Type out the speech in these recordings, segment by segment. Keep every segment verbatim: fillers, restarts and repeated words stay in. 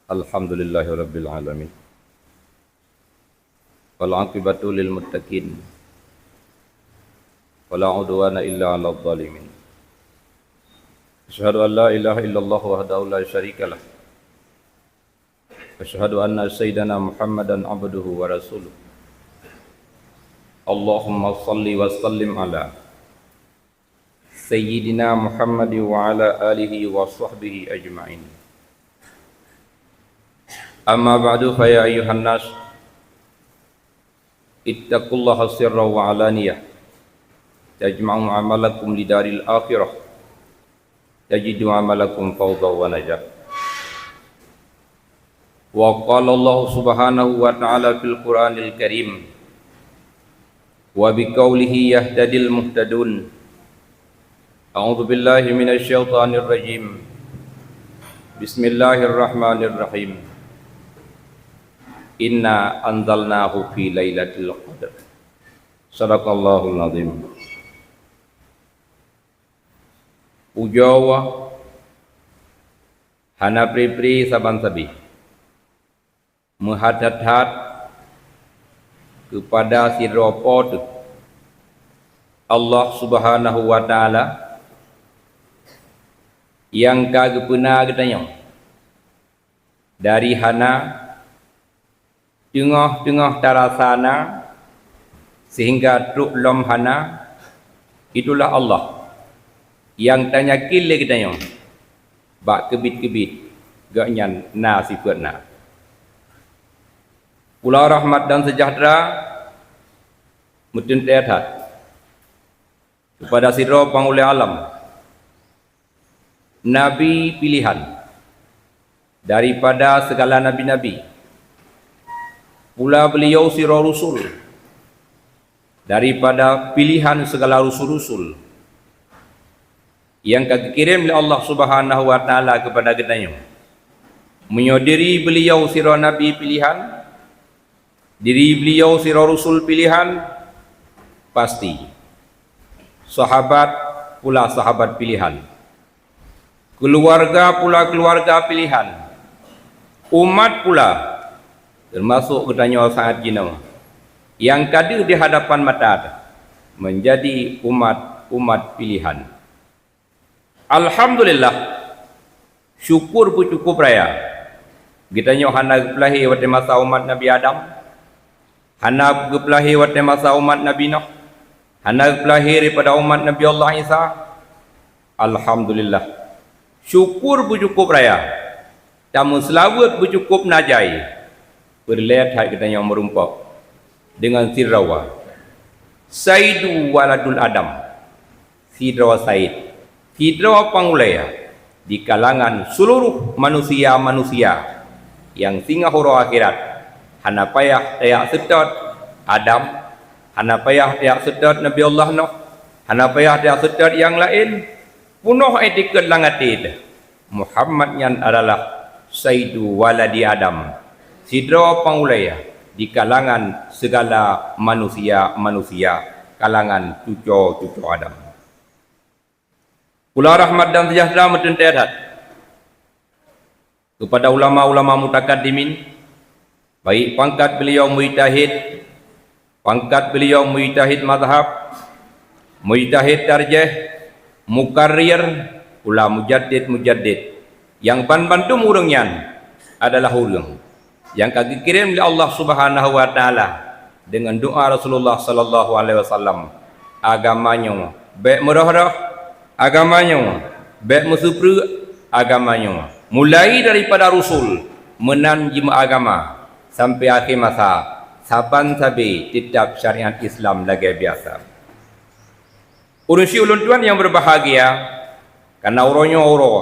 Alhamdulillahirabbil alamin. Wal aqibatu lil muttaqin. Wala udwana illa 'alal zalimin. Asyhadu an la ilaha illallah wahdahu la syarikalah. Asyhadu anna sayyidana Muhammadan abduhu wa rasuluh. Allahumma salli wa sallim ala Sayyidina Muhammad wa ala alihi wa sahbihi ajma'in. Amma ba'du, fa ya ayyuhan nas, ittaqullaha sirran wa alaniyah, tajma'u amalakum lidaril akhirah, tajidu amalakum fawzan wa najah. Wa qala Allah subhanahu wa ta'ala fil Qur'anil Karim, wa biqaulihi yahtadil muhtadun. A'udzu billahi minasy syaithanir rajim. Bismillahirrahmanirrahim. Inna anzalnahu fi lailatul qadr. Sadaqallahul azim. Pujoe hana pri-pri saban sabe. Meuhat-hat keupada sidroe Po teuh, Allah Subhanahu wa Ta'ala, nyang ka geupeuna geutanyoe dari hana, teungoh-teungoh tarasa na, seuhingga trok lom hana. Itulah Allah nyang tanyakén lé geutanyoe. Bak keubiet-keubiet Gobnyan na sifeuet na. Pula rahmat dan seujahteura meuteuntée that keupada sidroe Panghulée Alam, Nabi pilihan daripada sigala nabi-nabi, pula beuliau sidroe Rasul daripada pilihan sigala rasul-rasul, nyang ka geukirém lé Allah Subhanahu wa Ta'ala keupada geutanyoe. Meunyoe diri beuliau sidroe nabi pilihan, diri beuliau sidroe rasul pilihan, pasti sahabat pula sahabat pilihan. Keuluwarga pula keuluwarga pilihan, umat pula, teumasok geutanyoe saát jinoe, nyang ka deuh di hadapan mata, meunjadi umat-umat pilihan. Alhamdulillah, syukur beucukup raya. Geutanyoe hana geupeulahé watée masa umat Nabi Adam, hana geupeulahé watée masa umat Nabi Nuh, hana geupeulahé daripada umat Nabi Allah Isa. Alhamdulillah, syukur beucukup raya. Tameuseulaweuet beucukup na jai. Peureulée that geutanyoe meurumpok deungon sidroe Sayyidu Waladul Adam, sidroe Said, sidroe Panghulée di kalangan seuluruh manusia-manusia nyang singoh uroe akhirat. Hana payah tajak seutôt Adam, hana payah tajak seutôt Nabi Allah Nuh, hana payah tajak seutôt nyang laén. Peunoh itikeuet lam até teuh, Muhammad nyan adalah Sayyidu Waladi Adam, sidroe Panghulée di kalangan sigala manusia-manusia, kalangan cuco-cuco Adam. Pula rahmat dan seujahteura meuteuntée that keupada ulama-ulama mutakaddimin, baik pangkat beuliau mujtahid, pangkat beuliau mujtahid mazhab, mujtahid tarjih, muqarrir, pula mujaddid-mujaddid, nyang ban bandum ureuëng nyan adalah ureuëng nyang ka geukirém lé Allah Subhanahu wa Ta'ala deungon doa Rasulullah sallallahu alaihi wasallam, "Agama nyoe bék meuroh-roh, agama nyoe bék meuseupreuek, agama nyoe mulai daripada rasul meunan jimeuagama sampai akhé masa, saban sabe teutab syariat Islam lagée biasa." Ureuëng syik ulôn tuan nyang beubahgia, kana uroe nyoe uroe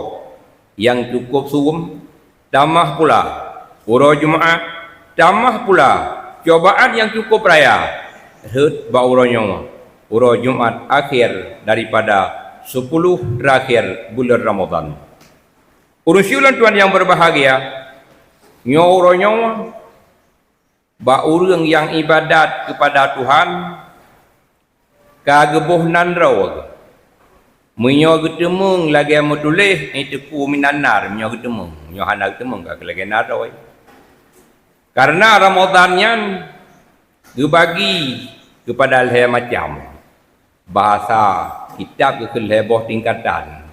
nyang cukup suwöm, tamah pula uroe Jumat, tamah pula cobaan nyang cukup raya rhot bak uroe nyoe, uroe Jumat akhé daripada siploh teurakhé buleuen Ramadhan. Ureuëng syik ulôn tuan nyang beubahgia, nyoe uroe nyoe bak ureuëng nyang iébadat keupada Tuhan ka geuboh nan droe, Meunyoe geuteumeung lagée meutuléh, "Itqu minan nar", meunyoe geuteumeung. Meunyoe hana geuteumeung, ka lagée naroi. Karena Ramadhan nyan geubagi keupada lhée macam. Bahasa kitab geukheun lhée boh tingkatan.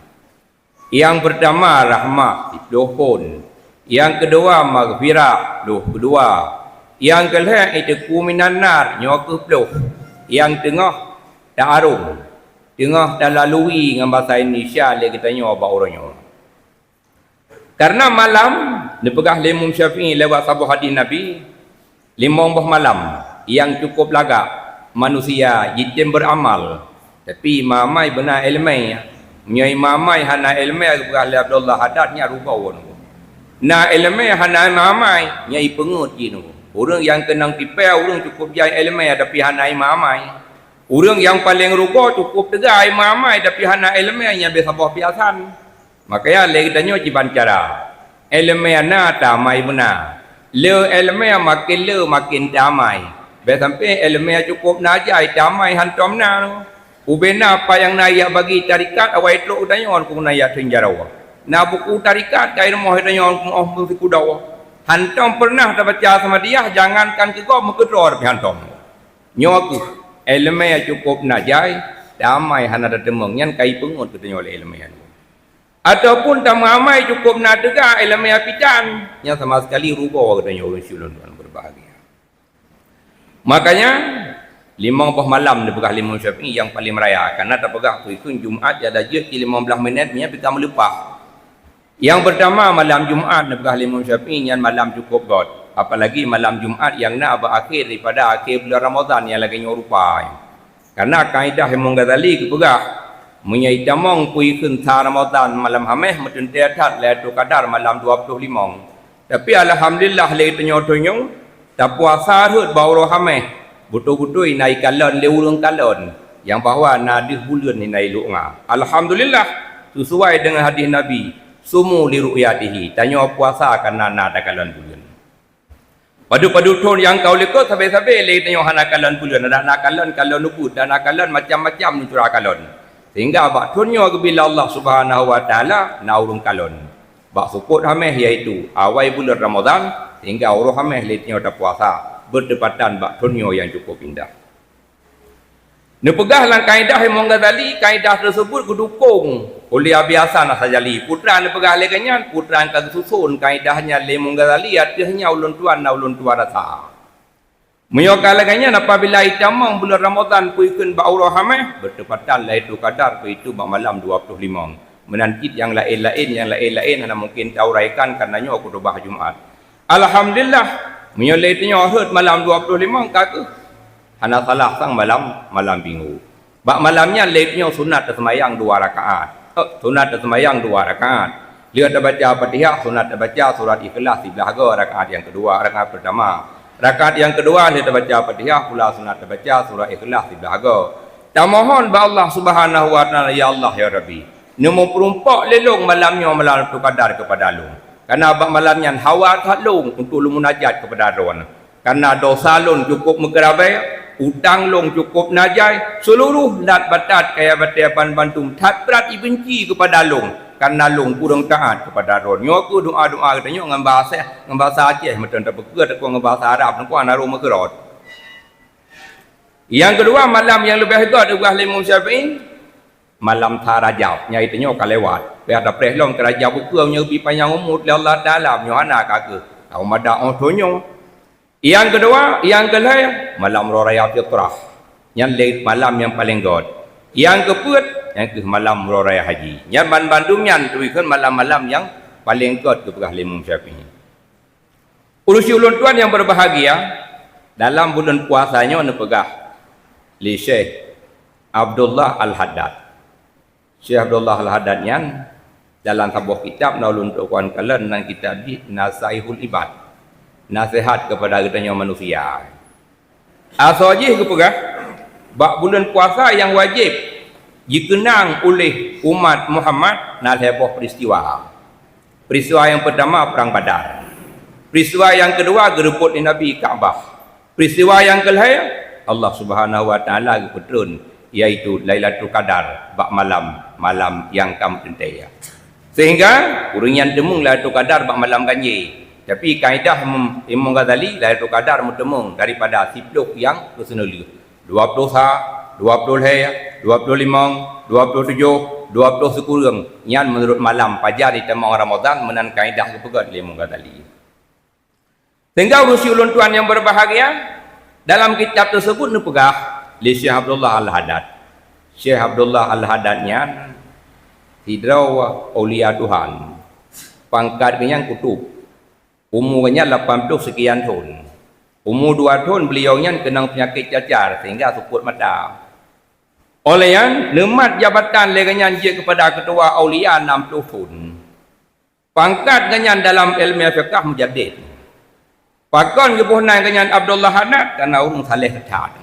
Nyang peurtama rahmah, siplôh phon. Nyang keudua maghfirah, plôh keudua. Nyang keulhée itqu minan nar, nyoe kheueh plôh. Nyang teungoh ta'arung, teungoh talalui ngon basa Indonesia lé geutanyoe bak uroe nyoe. Karena malam, neupeugah lé Imam Syafi'i lewat saboh hadis Nabi, limong boh malam nyang cukup lagak manusia jitem beuramal, tapi imam amai beuna iéleumé. Meunyoe imam amai hana iéleumé, geupeugah lé Abdullah Haddad, nyan rugoe nyoe. Na iéleumé hana imam amai, nyan ipeungeuet jih nyoe. Ureuëng nyang keunong tipée, ureuëng cukup jai iéleumé tapi hana imam amai. Ureuëng nyang paleng rugoe cukup teuga imam amai tapi hana iéleumé, nyan beh saboh piasan. Makanya lé geutanyoe kiban cara. Iéleumé na tamai beuna. Le iéleumé maken le maken tamai. Beh sampoe iéleumé cukup na jai tamai hantom na. Ubena apa nyang na jak bagi tarikat awai trok geutanyoe keu na jak thon jaroe. Na buku tarikat kai rumoh geutanyoe keu oh meusikudoe. Hantom pernah tabaca Samadiyah, jangankan keu gob, meukeudroe tapi hantom. Nyoe kheueh, iéleumé cukup na jai, tamai hana tateumeung, nyan kai peungeut geutanyoe lé iéleumé nyan. Ataupun tamai amai cukup na teuga, iéleumé apitan, nyan sama sekali rugoe geutanyoe ureuëng syedara lôn tuan berbahagia. Makanya, limong boh malam neupeugah lé Imam Syafi'i nyang paleng raya, karena tapeugah peue kheun Jumat ya ada jeuet di limong blaih minét, nyan pih ka meuleupah. Nyang peurtama malam Jumat neupeugah lé Imam Syafi'i nyan malam cukup göt, apalagi malam Jumat nyang na bak akhé daripada akhé bulan Ramadhan nyang lagée nyoe rupa. Karena kaidah Imam Ghazali geupeugah, meunyoe itamong peue kheun sa Ramadhan malam Haméh, meuteuntée that Lailatul Qadar malam dua ploh limong. Tapi alhamdulillah lé tanyoe-tanyoe tapuasa rhot bak uroe Haméh, beutôi-beutôi na ikalon lé ureuëng kalon nyang bahwa na deuh buleuen hina ilok nga. Alhamdulillah, sesuai dengan hadis Nabi, "Sumu li ru'yatihi", tanyoe puasa karena na takalon buleuen. Padub-padub thon nyang ka u likot sabe-sabe lé tanyoe hana kalon buleuen, adak na kalon, kalon ubeut, adak na kalon macam-macam nucura kalon. Sehingga bak thon nyoe geubila Allah Subhanahu wa Taala na ureuëng kalon. Bak seupôt Haméh, yaitu awai buleuen Ramadhan, sehingga uroe Haméh lé tanyoe tapuasa, beutepatan bak thon nyoe nyang cukup indah. Neupeugah lam kaidah Imam Ghazali, kaidah tersebut geudukong oleh Abi Hasan Asajali. Peue treuk neupeugah lé geuh nyan, peue treuk ka geususon kaidah nyan lé Imam Ghazali, ateueh nyan ulôn tuan na ulôn tuan rasa. Meunyoe ka lagée nyan, apabila itamong buleuen Ramadhan peue kheun bak uroe Haméh, beutepatan Lailatul Qadar peue itu bak malam dua ploh limong. Meunan cit nyang laén-laén, nyang laén-laén hana mungken tauraikan karena nyoe khutubah Jumat. Alhamdulillah, meunyoe lé tanyoe rhot malam dua ploh limong ka kheueh, hana salah sang malam, malam Minggu. Bak malam nyan lé tanyoe sunat taseumayang dua rakaat. Eh, sunat taseumayang dua rakaat. Lheueh tabaca Fatihah, sunat tabaca surat Ikhlas siblaih goe rakaat nyang keudua, rakaat peurtama. Rakaat nyang keudua lheueh tabaca Fatihah pula sunat tabaca surat Ikhlas siblaih goe. Tamohon bak Allah Subhanahu wa Taala, "Ya Allah, ya Rabbi, neumeupeureumpok lé lôn malam nyoe malam Lailatul Qadar keupada lôn. Karena bak malam nyan hawa that lôn untuk lôn munajat keupada Droeneuh." Karena dosa lôn cukup meukeurabée, utang lôn cukup na jai, seuluruh lat batat kaya batée banmandum that brat ibenci keupada lôn, karena lôn kureueng taát keupada Droeneuh. Nyoe kheueh doa-doa geutanyoe ngon bahasa, ngon bahasa Aceh, meuteun tapeukeue takue ngon bahasa Arab, takue na rhom meukeurot. Nyang keudua, malam nyang leubeh göt dipeugah lé Imam Syafi'i, malam sa Rajab, nyang tanyoe ka lewat. Pih tapreh lom keu Rajab ukeue nyoe bi panyang umur lé Allah Taala, nyoe hana ka kheueh. Ka mada óh tanyoe. Nyang keudua, nyang keulhée, malam uroe raya fitrah. Nyan lé malam nyang paleng göt. Nyang keupeuet, nyan kheueh malam uroe raya haji. Nyan banmandum nyan teuikon malam-malam nyang paleng göt geupeugah lé Imam Syafi'i. Ureuëng syedara lôn tuan nyang berbahagia, dalam buleuen puasa nyoe neupeugah lé Syekh Abdullah Al-Haddad. Syekh Abdullah Al-Haddad nyan dalam saboh kitab na ulôn tuan kalon nan kitab jih Nasaihul Ibad, nasihat kepada geutanyoe manusia. Asoe jih geupeugah, bak buleuen puasa nyang wajéb jikeunang uléh umat Muhammad na lhée boh peuristiwa. Peuristiwa nyang peurtama Prang Badar. Peuristiwa nyang keudua geureubot lé Nabi Ka'bah. Peuristiwa nyang keulhée, Allah Subhanahu wa Taala geupeutreun yaitu Lailatul Qadar bak malam, malam nyang ka meuteuntèe. Sehingga ureuëng nyan teumeung Lailatul Qadar bak malam ganjil. Tapi kaedah Imam, Imam Ghazali, Lailatul Qadar meuteumeung daripada siplôh nyang keuseuneu lheueh. Dua ploh sa, dua ploh lhèe, dua ploh limong, dua ploh tujoh, dua ploh sikureueng. Nyan meunurot malam pajan jitamong Ramadhan, meunan kaedah geupeugöt lé Imam Ghazali. Sehingga ureuëng siulôn tuan nyang berbahagia, dalam kitab tersebut neupeugah lé Syekh Abdullah Al-Haddad. Syekh Abdullah Al-Haddad nyan sidroe aulia Tuhan. Pangkat geuh nyan kutub. Umu geuh nyan lapan ploh seukian thon. Umu dua thon beuliau nyan keunong peunyakét cacar sehingga seupôt mata. Óh lheueh nyan, neumat jabatan lé geuh nyan jeuet keupada keutua aulia nam ploh thon. Pangkat geuh nyan dalam iéleumé fiqah mujaddid. Pakon geuboh nan geuh nyan Abdullah Haddad? Kareuna ureuëng saleh that.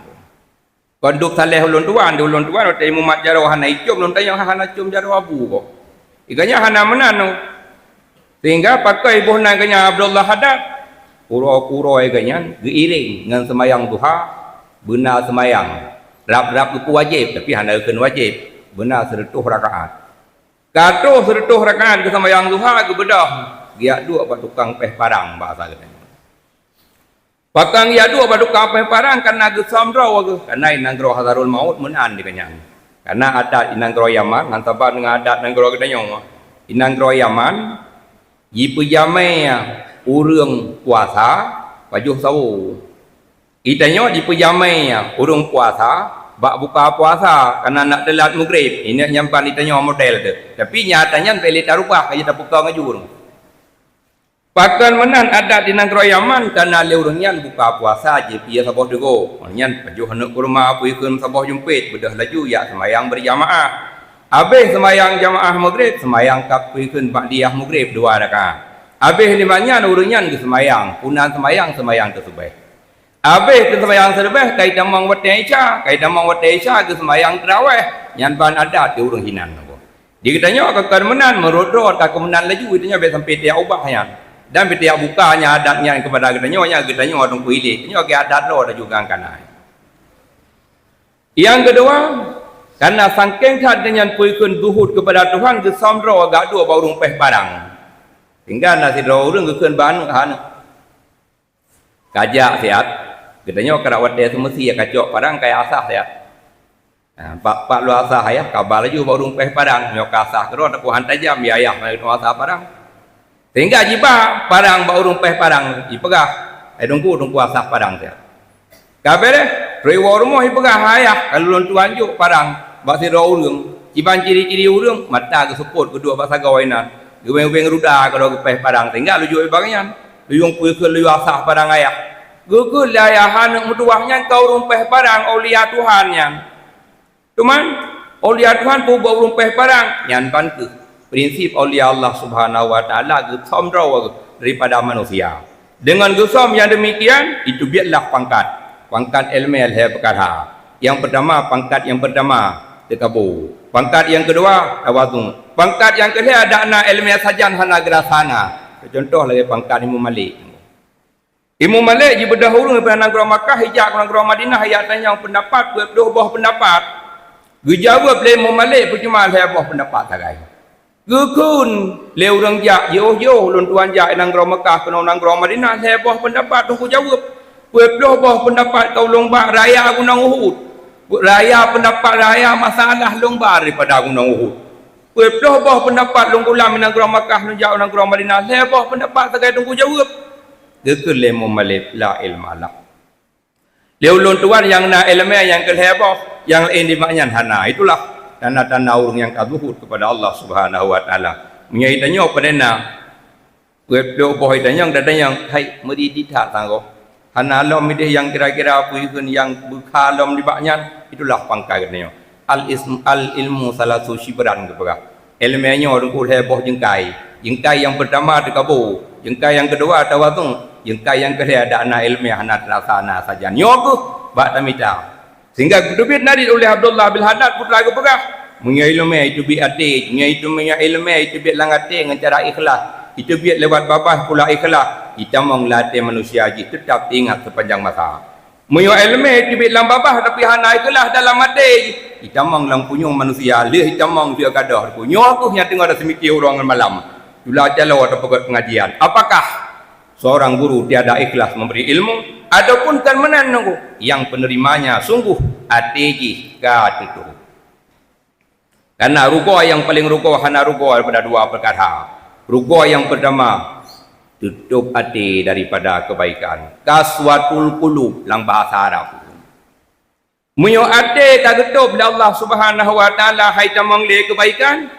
Kon duek saleh ulôn tuan, di ulôn tuan watèe mumat jaroe hana icôm, lôn tanyong hana com jaroe abu kok. Geuh nyan hana meunan. Sehingga pakon geuboh nan geuh nyan Abdullah Haddad? Uroe-uroe geuh nyan geuiréng ngon seumayang duha, beuna seumayang. Rab-rab geupeuwajéb, tapi hana geukheun wajéb. Beuna sireutôh rakaat. Ka troh sireutôh rakaat geuseumayang duha geubeudôh, geujak duek bak tukang péh parang bak asa geutanyoe. Pakon geujak duek bak tukang péh parang? Kareuna geusöm droe geuh, kareuna i nanggroe Hadarul Maut meunan di geuh nyan. Kareuna adat i nanggroe Yaman han saban deungon adat nanggroe geutanyoe. I nanggroe Yaman jipeujamé ureuëng puasa pajoh sawo. Geutanyoe jipeujamé ureuëng puasa bak buka puasa, kareuna nak teulat mugrib. Ingat nyan ban geutanyoe model teuh. Tapi nyata nyan bèk lé tarubah, ka jeuet tapeukoe ngon jurông. Pakon meunan adat di nanggroe Yaman? Kareuna lé ureuëng nyan buka puasa jipiôh saboh teugok. Ureuëng nyan pajoh aneuk kurma, peue kheun saboh jumpét, beudôh laju jak seumayang beurjamaah. Abéh seumayang jamaah mugrib, seumayang ka peue kheun ba'diyah mugrib dua rakaat. Abéh nibak nyan ureuëng nyan geuseumayang, puna seumayang, seumayang teusubéh. Abéh teuseumayang seuleubeh, ka jitamong watèe Isya, ka jitamong watèe Isya geuseumayang teurawéh, nyan ban adat di ureuëng hinan nyoe. Di geutanyoe ka kon meunan, meurot rot ka kon meunan laju, geutanyoe bèk sampai tajak ubah nyan. Dan bèk tajak buka nyan adat nyan keupada geutanyoe, nyan geutanyoe teungku ilek, tanyoe keu adat droe laju gangkana. Nyang keudua, kareuna sangkeng that geuh nyan peue kheun zuhud keupada Tuhan, geusöm droe geujak duek bak ureuëng péh parang. Sehingga na sidroe ureuëng geukheun bak aneuk, "Hai aneuk, kajak siat, geutanyoe karap watèe seumeusie kacok parang kaya asah siat." Nah, pak, pak lôn asah ayah, kaba laju bak ureuëng péh parang, nyoe ka asah keudroe, tapi han tajam, ya ayah, mari asah parang. Sehingga jiba parang bak ureuëng péh parang, jipeugah, "Hai Teungku, Teungku asah parang siat." Ka bèrèh, trok iwoe rumoh jipeugah, "Hai ayah, ka lôn tuan jok parang bak sidroe ureuëng." Jiban ciri-ciri ureuëng, mata geuseupôt geuduek bak sagoe inan, geubeng-beng ruda keudroe geupéh parang, sehingga laju iba geuh nyan. Laju peue kheun laju asah parang ayah. Geukheun lé ayah aneuk meutuwah nyan ka ureuëng péh parang, aulia Tuhan nyan. Teuma, aulia Tuhan peue bak ureuëng péh parang? Nyan ban keuh prinsip aulia Allah Subhanahu wa Taala geusöm droe daripada manusia. Deungon geusöm nyang demikian, itu biet lah pangkat. Pangkat iéleumé lhèe peukara. Nyang peurtama, pangkat nyang peurtama, teukabo. Pangkat nyang keudua, tawadu. Pangkat nyang keulhèe, adak na iéleumé sajan hana geurasa na. Contoh lagèe pangkat Imam Malik. Imam Malik jibeudôh ureuëng daripada nanggroe Makkah, jijak u nanggroe Madinah, jijak tanyong peundapat, peuet ploh boh peundapat. Geujaweueb lé Imam Malik, "Peucuma lhèe boh peundapat sagai." Geukheun lé ureuëng jak, "Jiôh-jiôh ulôn tuan jak nanggroe Makkah keunoe nanggroe Madinah, lhèe boh peundapat Teungku jaweueb. Peuet ploh boh peundapat ka ulôn ba raya Gunong Uhud. Raya peundapat, raya masalah lôn ba daripada Gunong Uhud. Peuet ploh boh peundapat lôn gulam nanggroe Makkah, lôn jak nanggroe Madinah, lhèe boh peundapat sagai Teungku jaweueb." Geukheun lé Imam Malik, "La ilma lak." Lé ulôn tuan nyang na iéleumé nyang keulhèe boh, nyang laén nibak nyan hana. Itulah tanda-tanda ureuëng nyang ka zuhud keupada Allah Subhanahu wa Taala. Meunyoe tanyoe peue na, peuet ploh boh tanyong, tatanyong, hai, meuridi that tanggong. Hana lom idéh nyang kira-kira peue kheun nyang beukha lom nibak nyan, itulah pangkat geutanyoe. Al-ism-, al-ilmu salasu syibran geupeugah. Iéleumé nyoe teungku lhèe boh jeungkai. Jeungkai nyang peurtama teukabo, jeungkai nyang keudua tawadu, jeungkai nyang keulhèe adak na iéleumé hana teurasa na sajan. Nyoe kheueh bak tamita. Sehingga geuteubiet nadi uleh Abdullah bin Haddad putra geupeugah, "Meunyoe iéleumé iteubiet até, meunyoe itu, meunyoe iéleumé iteubiet lam até ngon cara ikhlas, iteubiet lewat babah pula ikhlas, jitamong lam até manusia jih teutap teuingat seupanjang masa." Meunyoe iéleumé teubiet lam babah tapi hana ikhlaih dalam até, itamong lam punyueng manusia, lheueh itamong di gadôh. Nyoe kheueh nyang teungoh taseumiké uroe ngon malam. Tula calo tapeugöt pengajian. Apakah seorang guru tiada ikhlas memberi ilmu? Ataupun kan meunan nunggu, yang penerimanya sungguh até jih ka teututup. Karena rugoe nyang paleng rugoe hana rugoe daripada dua peukara. Rugoe nyang peurtama, teutup até daripada keubaikan. Qaswatul qulub lam bahasa Arab. Meunyoe até ka geutôb lé Allah Subhanahu wa Taala hai tamong lé keubaikan,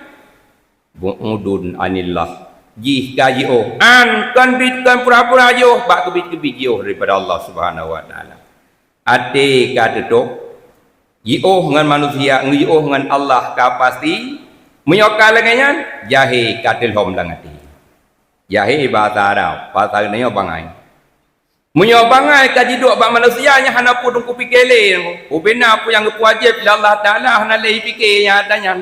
bu'udun anillah. Jih ka jiôh, an kon bit kon pura-pura jiôh, bak keubiet-keubiet jiôh daripada Allah Subhanahu wa Taala. Até ka teutup, jiôh ngon manusia, jiôh ngon Allah ka pasti. Meunyoe ka lagée nyan, jahé ka teulhom lam até. Jahé bahasa Arab, bahasa geutanyoe bangai. Meunyoe bangai ka jiduek bak manusia nyang hana peue teungku pike lé, ubena peue nyang geupeuwajéb lé Allah Taala hana lé jipike nyang ata nyan.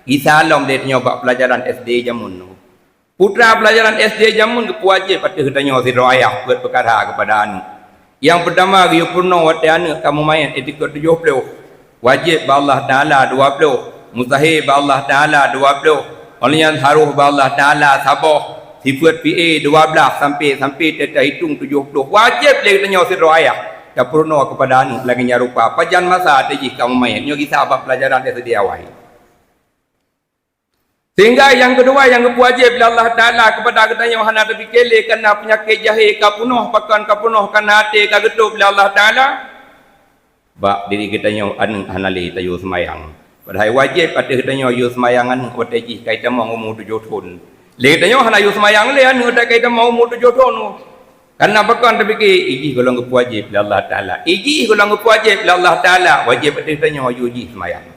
Gisa lom lé tanyoe bak peulajaran S D jameun. Putra peulajaran S D jameun geupeuwajéb ateueh geutanyoe sidroe ayah peuet peukara keupada aneuëk. Nyang peurtama geuyue peurunoe watée aneuëk ka meumaén itikot tujoh ploh. Wajéb bak Allah Taala dua ploh, mustahé bak Allah Taala dua ploh, óh lheueh nyan harôh bak Allah Taala saboh, sifeuet P A dua blaih sampai, sampai teuta hitong tujoh ploh. Wajéb lé geutanyoe sidroe ayah tapeurunoe keupada aneuëk lagée nyan rupa pajan masa teuh jih ka meumaén. Nyoe gisa bak peulajaran S D awai. Sehingga nyang keudua nyang geupeuwajéb lé Allah Taala keupada geutanyoe hana tapike lé kareuna peunyakét jahé ka peunoh, pakon ka peunoh kareuna até ka geutôb lé Allah Taala. Bak diri geutanyoe aneuëk hana lé tayue seumayang. Padahai wajéb ateueh geutanyoe yue seumayang aneuëk watée jih ka itamong umu tujoh thon. Lé geutanyoe hana yue seumayang lé aneuëk watée ka itamong umu tujoh thon. Kareuna pakon tapike, ijih gohlom geupeuwajéb lé Allah Taala. Ijih gohlom geupeuwajéb lé Allah Taala, wajéb ateueh geutanyoe yue jih seumayang.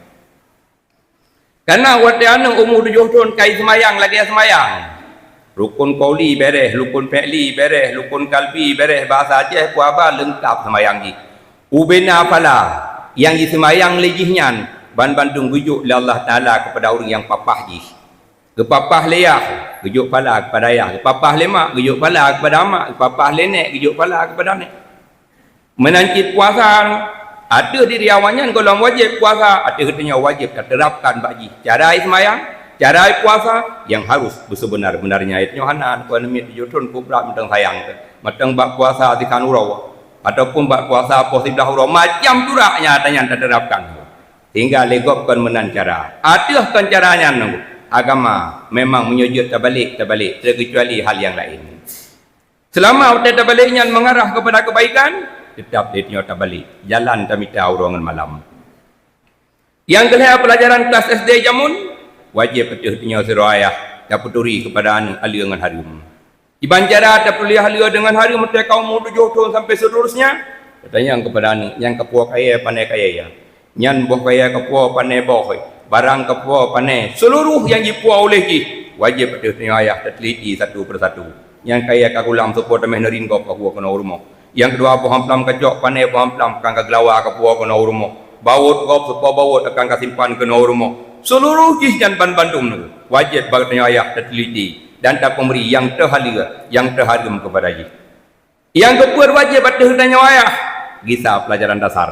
Kareuna watée aneuëk umu tujoh thon ka iseumayang lagée seumayang, rukun qauli béréh, rukun fi'li béréh, rukun qalbi béréh, bahasa Aceh peue haba leungkab seumayang jih. Ubena phala nyang jiseumayang lé jih nyan banmandum geujok lé Allah Taala keupada ureuëng nyang papah jih. Geupapah lé yah, geujok phala keupada yah, geupapah lé mak, geujok phala keupada mak, geupapah lé nék, geujok phala keupada nék. Meunan cit puasa, ateueh diri awaknyan gohlom wajéb puasa, ateueh geutanyoe wajéb taterapkan bak jih cara seumayang, cara puasa nyang harus beuseubenar-benarnya. Nyoe hana, kon miet tujoh thon peue brat mantong sayang teuh. Mantong bak puasa sikhan uroe, ataupun bak puasa poh siblaih uroe, macam durak nyang ata nyan taterapkan. Sehingga lé gob kon meunan cara. Ateueh kon cara nyan, agama memang meunyoe jeuet tabalek, tabalek, terkecuali hal nyang laén. Seulama watée tabalek nyan mengarah keupada keubaikan, teutab lé tanyoe tabalek, jalan tamita uroe ngon malam. Nyang keulhée peulajaran klas S D jameun, wajéb ateueh tanyoe sidroe ayah tapeuturi keupada aneuëk aleue ngon hareuem. Kiban cara tapeuturi aleue deungon hareuem watée ka umu tujoh thon sampai seuterusnya, tatanyong keupada aneuëk, nyan kapoe kayée, pane kayée, nyan boh kayée kapoe, pane boh, barang kapoe, pane, seuluruh nyang jipoe uléh jih, wajéb ateueh tanyoe ayah tateliti satu persatu. Nyang kayée ka gulam, soe po tameh neurin gob ka kuwoe keunoe u rumoh. Nyang keudua boh amplam kacok, pane boh amplam akan ka geulawa ka puwoe keunoe u rumoh. Bawot gob, soe po bawot akan ka simpan keunoe u rumoh. Seuluruh jih nyan banmandum nyoe wajéb bak tanyoe ayah tateliti dan tapeubri nyang teuhaleue, nyang teuhareuem keupada jih. Nyang keupeuet wajéb ateueh tanyoe ayah, gisa peulajaran dasar.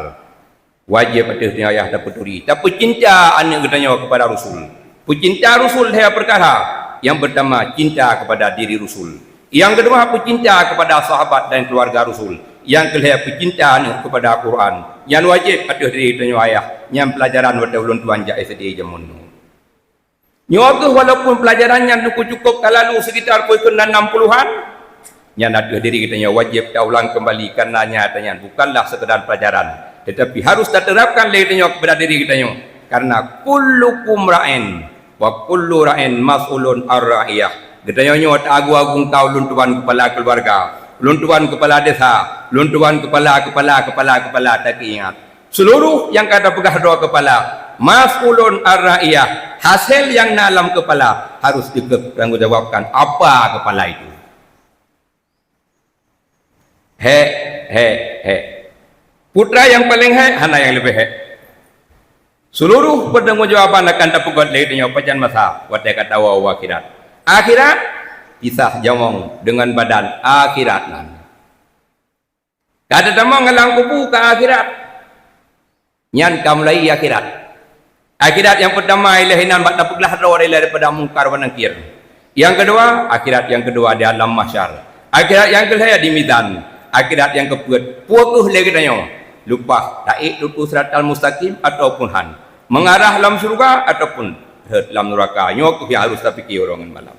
Wajéb ateueh tanyoe ayah tapeuturi, tapeucinta aneuëk geutanyoe keupada Rasul. Peucinta Rasul lhée peukara, nyang peurtama cinta keupada diri Rasul, nyang keudua peucinta keupada sahabat dan keuluwarga Rasul, nyang keulhée peucinta aneuëk keupada Quran. Nyan wajéb ateueh diri tanyoe ayah. Nyan peulajaran watée ulôn tuan jak S D jameun nyoe. Nyoe kheueh walaupun peulajaran nyan teungku cukôp ka lalu sekitar pukon enam puluhan, nyan ateueh diri geutanyoe wajéb taulang keumbali kareuna nyata nyan bukanlah seukeudar peulajaran, teutapi harôh tateurapkan lé geutanyoe keupada diri geutanyoe. Kareuna kullukum ra'in wa kullu ra'in mas'ulun ar ra'iyah. Geutanyoe nyoe taagung-agung ka ulôn tuan keupala keuluwarga, ulôn tuan keupala desa, ulôn tuan keupala, keupala, keupala, keupala, tapi ingat, seuluruh nyang ka tapeugah droe keupala, mas'ulun ar ra'iyah, hasé nyang na lam keupala harôh jikeup tanggong jawabkan apa keupala itu. Hék, hék, hék. Putra nyang paleng hék, hana nyang leubeh hék. Seuluruh peutanggung jawaban akan tapeugét lé geutanyoe pajan masa watée ka tawoe u akhirat. Akhirat, pisah jamong deungon badan akhirat nan. Ka tatamong lam kubu ka akhirat. Nyan ka mulai akhirat. Akhirat nyang peutama ilée inan bak tapeuglah droe ilée daripada Mungkar wa Nakir. Nyang keudua, akhirat nyang keudua di alam mahsyar. Akhirat nyang keulhée di mizan. Akhirat nyang keupeuet, peue kheueh lé geutanyoe? Leupah taék tutoe siratal mustaqim ataupun han? Mengarah lam syeuruga ataupun rhot lam nuraka? Nyoe kheueh nyang harôh tapike uroe ngon malam.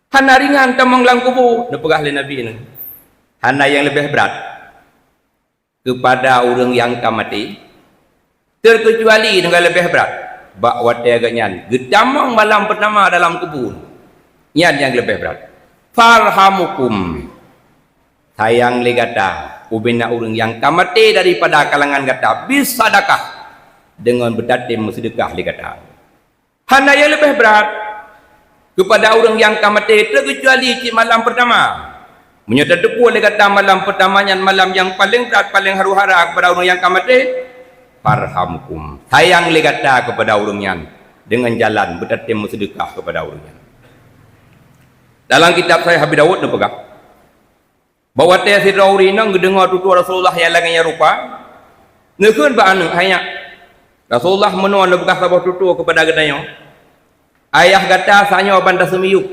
Hana ringan tamong lam kubu, neupeugah lé Nabi nyoe. Hana nyang leubeh brat keupada ureuëng nyang ka maté, teukecuali nyang leubeh brat bak watée geuhnyan geutamong malam peutama dalam kubu. Nyan nyang leubeh brat. Farhamukum, sayang lé gata ubena ureuëng nyang ka maté daripada kalangan gata, bisadakah, deungon beutatem meuseudeukah lé gata. Hana nyang leubeh brat keupada ureuëng nyang ka maté teukecuali cit malam peutama. Meunyoe tateupeue lé gata malam peutama nyan malam nyang paleng brat, paleng haru-hara keupada ureuëng nyang ka maté, farhamkum, sayang lé gata keupada ureuëng nyan deungon jalan beutatem meuseudeukah keupada ureuëng nyan. Dalam kitab Sahih Abi Dawud neupeugah, bak watée sidroe ureuëng inong geudeungoe tutoe Rasulullah nyang lagée nyan rupa, neukheun bak aneuëk, "Hai nyak, Rasulullah meunoe neupeugah saboh tutoe keupada geutanyoe, 'Ayah gata saat nyoe ban taseumiyueb.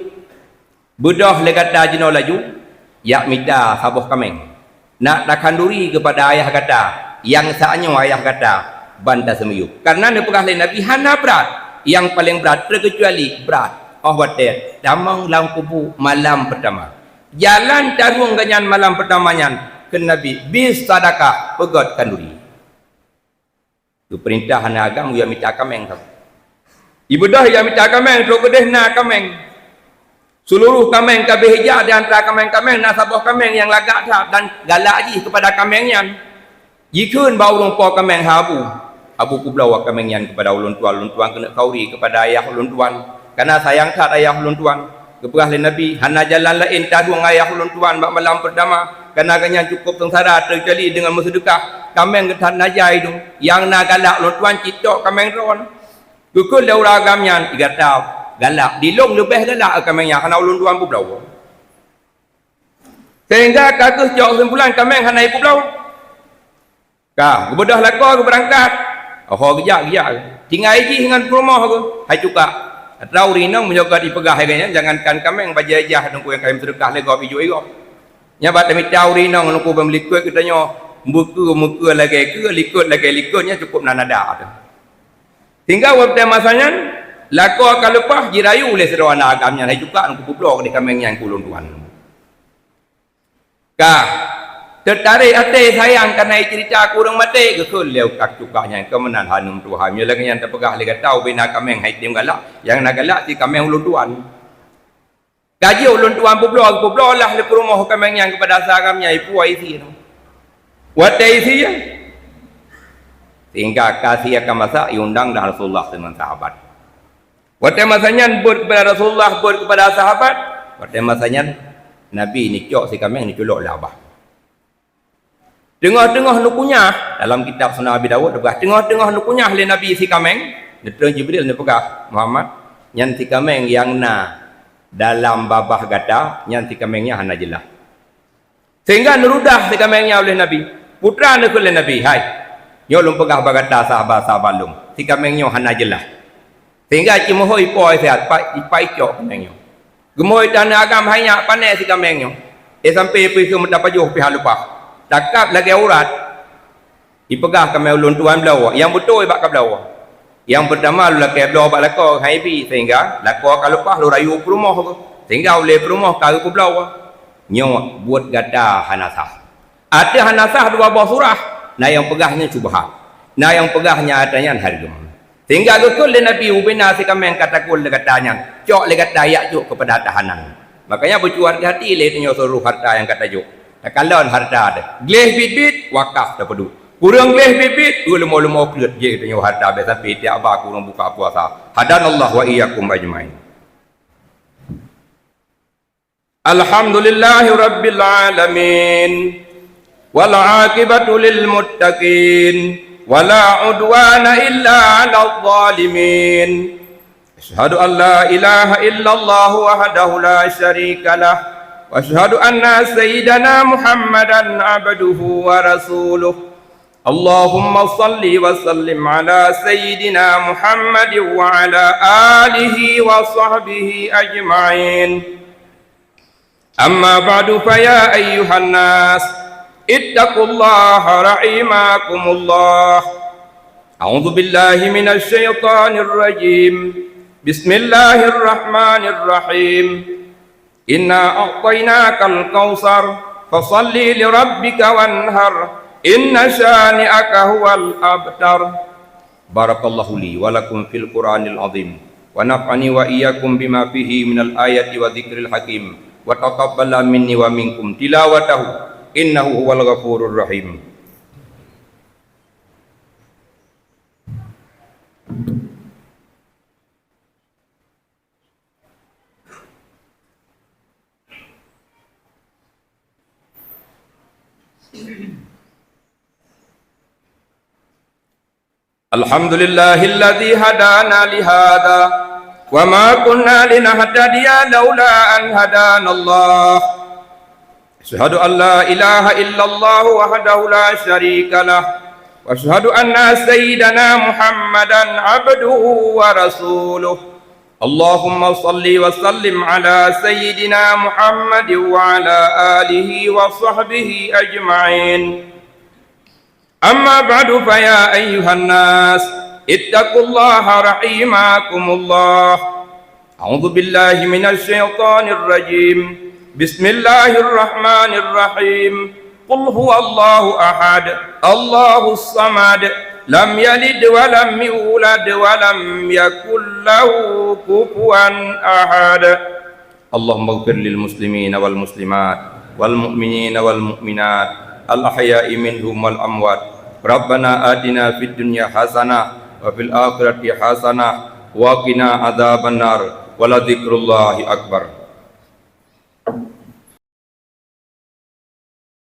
Beudôh lé gata jinoe laju, jak mita saboh kaméng, nak takhanduri keupada ayah gata nyang saat nyoe ayah gata ban taseumiyueb.'" Kareuna neupeugah lé Nabi hana brat, nyang paleng brat, teukecuali brat óh watée tamong lam kubu malam peutama. Jalan tarueng geuhnyan malam peutama nyan, kheun Nabi, bisadakah, peugét khanduri. Geupeurintah aneuk agam jak mita kaméng saboh. Ibeudôh jak mita kaméng, trok keudeh na kaméng. Seuluruh kaméng ka abéh ijak, di antara kaméng-kaméng na saboh kaméng nyang lagak that dan galak jih keupada kaméng nyan. Jikheun bak ureuëng po kaméng, "Hai Abu, Abu, peubloe kaméng nyan keupada ulôn tuan, ulôn tuan keuneuk khanduri keupada ayah ulôn tuan, kareuna sayang that ayah ulôn tuan." Geupeugah lé Nabi, "Hana jalan laén tadueng ayah ulôn tuan bak malam peutama, kareuna geuhnyan cukôp seungsara teukecuali deungon meuseudeukah. Kaméng geuh that na jai dum, nyang na galak ulôn tuan cit tok kaméng droe." Geukheun lé ureuëng agam nyan, "Gata galak, di lôn leubeh galak kaméng nyan, hana ulôn tuan peubloe." Sehingga ka kheueh cok keusimpulan kaméng hana jipeubloe. Ka, geubeudôh lakoe geubeurangkat. Oho geujak, geujak. Tinggai jih ngon peurumoh geuh, hai cuka. Atra ureuëng inong meunyoe ka jipeugah lagée nyan, jangankan kaméng, bajée ijah teungku nyang ka jimeuseudeukah lé gob ijok-ijok. Nyan bak tamita ureuëng inong teungku bak meulikot geutanyoe, meukeue-meukeue lagée keue, likot lagée likot, nyan cukôp na nada teuh. Sehingga watée masa nyan, lakoe ka leupah jirayu lé sidroe aneuk agam nyan, "Hai cuka, neukupeubloe keudeh kaméng nyan keu ulôn tuan." Ka teutarek até sayang kareuna jiceurita keu ureuëng maté, geukheun lé utak cuka nyan, "Keu meunan hana meutuha, meunyoe lagée nyan tapeugah lé gata ubena kaméng hai tem galak, nyang na galak cit kaméng ulôn tuan." Ka jeuet ulôn tuan peubloe, geupubloe lah lé peurumoh kaméng nyan keupada sa agam nyan, ipuwoe isi nyoe. Watée isi nyan, sehingga ka sie ka masak, iundang lah Rasulullah deungon sahabat. Watée masa nyan beuet keupada Rasulullah, beuet keupada sahabat. Watée masa nyan Nabi neucok si kaméng neuculok lé babah. Teungoh-teungoh neukunyah, dalam kitab Sunan Abi Dawud neupeugah, teungoh-teungoh neukunyah lé Nabi si kaméng, neutrön Jibril neupeugah, "Muhammad, nyan si kaméng nyang na dalam babah gata, nyan si kaméng nyan hana jeulaih." Sehingga neurudah si kaméng nyan uleh Nabi. Putra neukheun lé Nabi, "Hai, nyoe lôn peugah bak gata sahabat-sahabat lôn, si kaméng nyoe hana jeulaih." Sehingga cimeuhôi po siat, pa, pa icok kaméng nyoe. Geumeuhôi teuh aneuk agam hai nyak, pané si kaméng nyoe. Eh, sampoe pih keu meuta pajoh pih hana leupah. Takab lagée urat. Ipeugah kaméng ulôn tuan bloe, nyang beutôi bak kabloe. Nyang peutama lôn lakée bloe bak lakoe hai bi, sehingga lakoe ka leupah lôn rayu peurumoh geuh, sehingga uleh peurumoh ka geupeubloe. Nyoe buet gata hana sah. Ateueh hana sah dua boh surah, na nyang peugah nyan syubhat, na nyang peugah nyan atra nyan hareuem. Sehingga geukheun lé Nabi, "Ubena si kaméng ka takheun lé gata nyan, cok lé gata jak jok keupada tahanan." Makanya beucuba hati-hati lé tanyoe seuluruh harta nyang ka tajok. Takalon harta teuh. Gleh biet-biet, wakaf tapeuduek. Kureueng gleh biet-biet, eu leumo-leumo kreuet jih tanyoe harta, bèk sampai tiek ba kureueng buka puasa. Hadanallahu wa iyyakum ajmain. Alhamdulillahi rabbil alamin. Wal aqibatu lil muttaqin. Wala udwana illa 'alal zalimin. Asyhadu an la ilaha illallah wahdahu la syarika lah. وأشهد أن سيدنا محمدا عبده ورسوله. اللهم صل وسلم على سيدنا محمد وعلى آله وصحبه أجمعين. أما بعد، فيا أيها الناس، اتقوا الله رحمكم الله. أعوذ بالله من الشيطان الرجيم. بسم الله الرحمن الرحيم. إنا أعطيناك الكوثر، فصل لربك وانحر، إن شانئك هو الأبتر. بارك الله لي ولكم في القرآن العظيم، ونفعني وإياكم بما فيه من الآيات والذكر الحكيم، وتقبل مني ومنكم تلاوته، إنه هو الغفور الرحيم. الحمد لله الذي هدانا لهذا وما كنا لنهتدي لولا أن هدانا الله. أشهد أن لا إله إلا الله وحده لا شريك له، وأشهد أن سيدنا محمدا عبده ورسوله. اللهم صل وسلم على سيدنا محمد وعلى آله وصحبه أجمعين. أما بعد، فيا أيها الناس، اتقوا الله رحمكم الله. أعوذ بالله من الشيطان الرجيم. بسم الله الرحمن الرحيم. قل هو الله أحد، الله الصمد، لم يلد ولم يولد، ولم يكن له كفوا أحد. اللهم اغفر للمسلمين والمسلمات والمؤمنين والمؤمنات الأحياء منهم والأموات. ربنا آتنا في الدنيا حسنة وفي الآخرة حسنة وقنا عذاب النار. ولذكر الله أكبر.